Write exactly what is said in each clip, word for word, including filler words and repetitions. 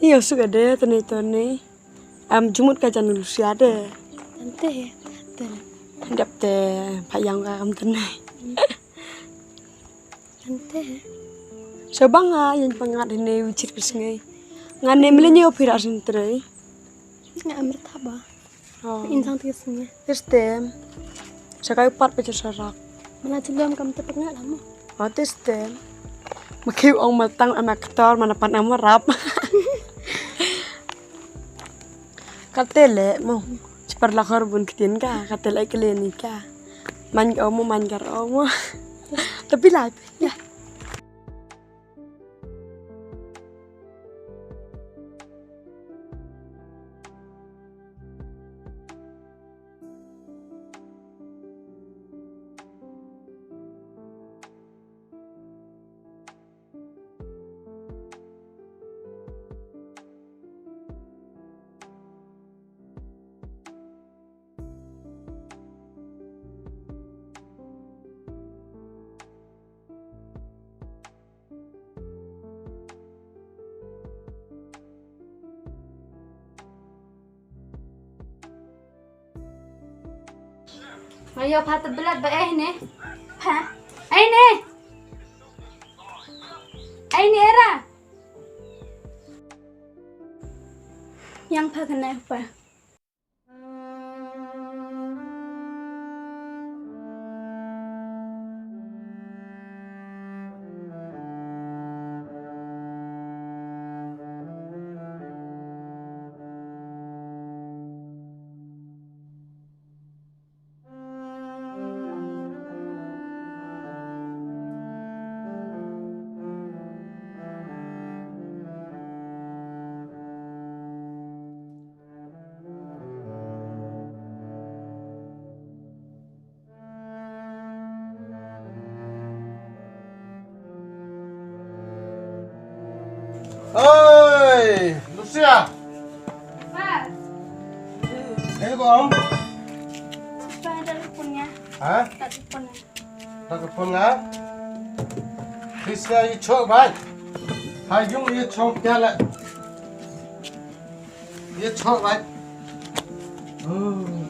Ïa suk ade tane tane. Am jumut ka jan Lucia de. Tante, tante. Dap te payang ka kam tane. Tante. Sa bang a ïa pangat ne wichit ke sngi. Nga ne mele nyo pira sin tre. Nga amrta ba. Oh. Insang tiga setengah. Testem. Sa kai pat pe sarak. Mana cilem kam te perngat lama. Oh, testem. Makiu ong matang ama ketor mana pan ama rap. Katele mo. Cepar lakor bun ketin ka. Katele kele ni ka. Man omo man kar omo. Tapi lah. Ya. Ayo, pha te blat ba eh ne. Pha. Ai ne. Ai ne era. Yang pha kena apa? Oi, Lucia. Pa. Eh, ko om. Pa, ada teleponnya. Hah? Tak teleponnya. Tak teleponnya. Bisa ichok bai. Hayung ichok kala. Ichok bai. Hmm.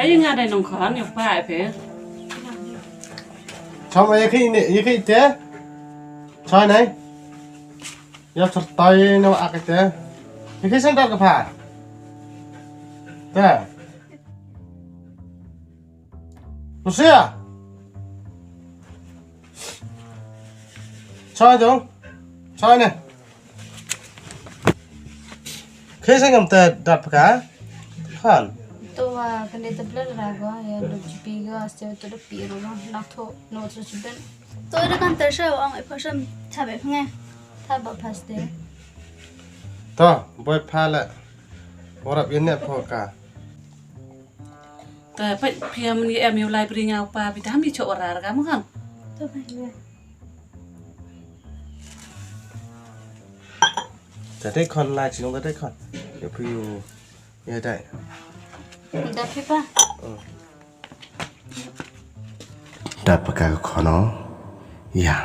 Ai nga dai nongkhon ïa pa phi. Chom ïa khi ne ïa khi te. Choi nai. Ïa chertai ne wa ak te. Ïa khi sen tar ka pha. Te. Lucia. Choi dong. Choi ne. Khi sngam te dap ka? Khan. To wa kan de te bla ra go ya lo jipi go aste to de pi ro no na to no to jiben. To de kan ter sha ong e phasham chabe phnge. Tha ba phaste. To boy phala. Warap yen ne pho ka. Ta pa phi am ni em yu library nga u pa phi tam ni chok rar ka mo khan. To pa ni. Ta dei khon la chi nong ta dei khon. Ïa phi yu ïa dei. Da phi pa. Hmm. Da pa ka khon o. Ïa.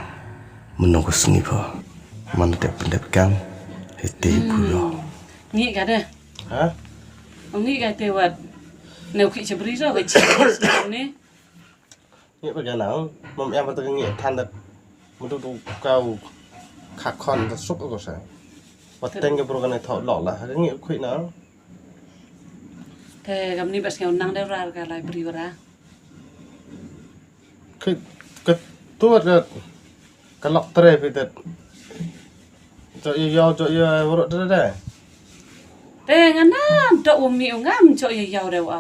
Mynno ko sngi pho. Man te pyndep kam. Hete phu yo. Ngi ka de. Ha? Ngi ka te wat. Ne u ki chabri so ka chi. Ne. Ngi ba ka nang, mam em ba ta ka ngi than dat. Mutu tu kau kha khon ta suk ko sa. Wat teng ke bro ka ne thok lok la, ka ngi khui na. Te kam ni bas ngi nang de rar ka library wara. Khui ka tu wat ka, ka lok tre pi dat. Jo ye yo, jo ye waro tre de. Te ngan nam dok umi ngam jo ye yo de wa.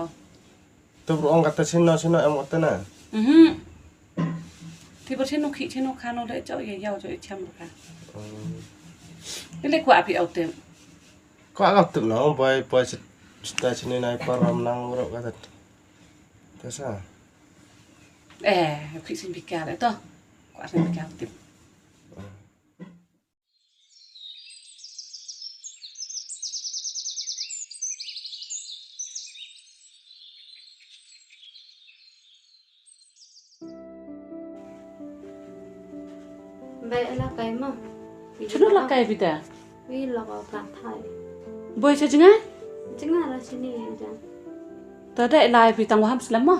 Tu bro ong kata sino sino em kata na. Mhm. Ti ber sino khi sino khano le jo ye yau jo ye cham ka. Hmm. Ile kwa api au tem. Kwa au tem no boy boy sit sta sini nai param nang bro kata. Tesa. Eh, khi sin bikar to. Kwa sin bikar tem. Bai la kai ma. Chunu la kai bida. Wi la ka pran thai. Boi cha jingai? Jingai la sini ja. Tada ilai bi tang waham slem ma.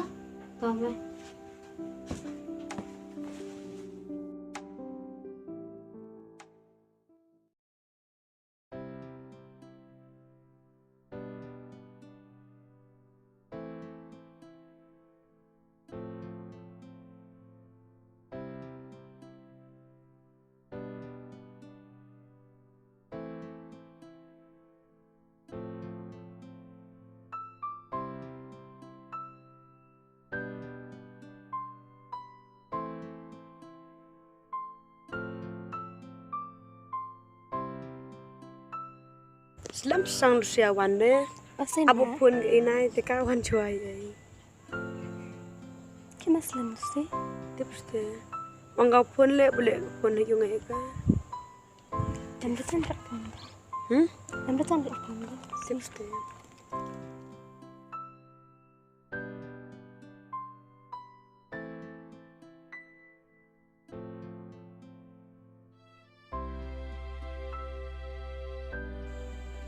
Tang bai. Slem sang Lucia wan de. Asa ina. Abo phone ka inai te ka wan chuai ai. Kena slem si. Tip ste. Ong ka phone le bule phone ha yung ai ka. Dan betan rak phone. Hmm? Dan betan rak phone. Tip ste.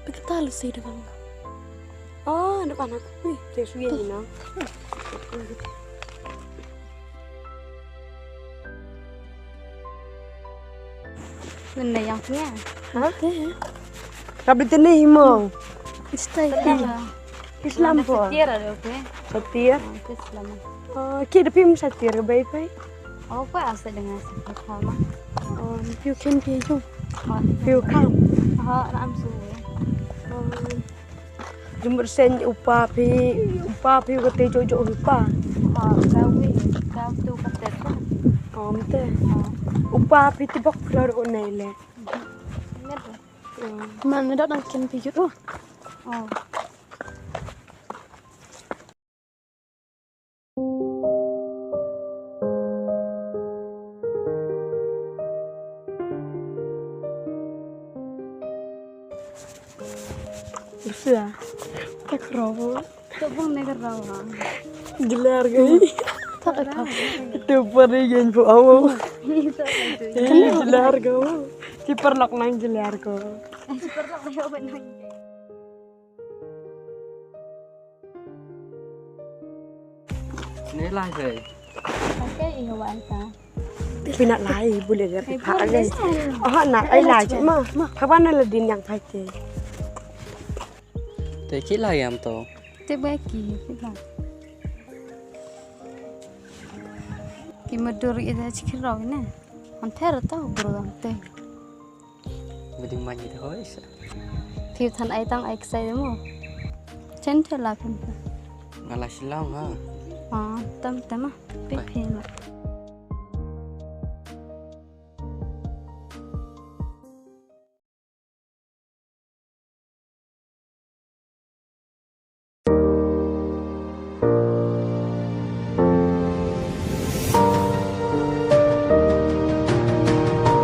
Pekta lu si depan. Oh, depan aku. Wih, dia suya ni no. Nenda yang punya. Ha? Rabbit ni himo. Istai. Islam po. Satir ada, oke. Satir. Islam. Oh, ki da pim satir bai pai. Oh, ko asa dengan satir sama. Oh, you can be you. You come. Ha, ram su. Jumur sen upa phi, upa phi ko te jojo upa. Ha, kawi, kau tu kata tu. Om te. Upa phi ti bok flor o nei le. Man, me dot nang ken pi jut. Oh. Lucia, tak robo. Tobong ne ka rawa. Gilar gai. Tobong ne gai po awo. Gilar go. Ci perlok nang gilar go. Ci perlok nang. Ni lai sai. Pakai iya wai ta. Pina lai boleh dia pha gai. Oh na ai lai cik ma. Kawan na ladin yang pakai. Te ki lai am to. Te ba ki ki lai. Ki madur ida cikir rau ne. Anter tau bro te. Budi manyi de hoi sa. Phiu than ai tang ai ksai de mo. Chen the la pun. Nga la Shillong ha. Ah, tam tam ah. Pi pi ma.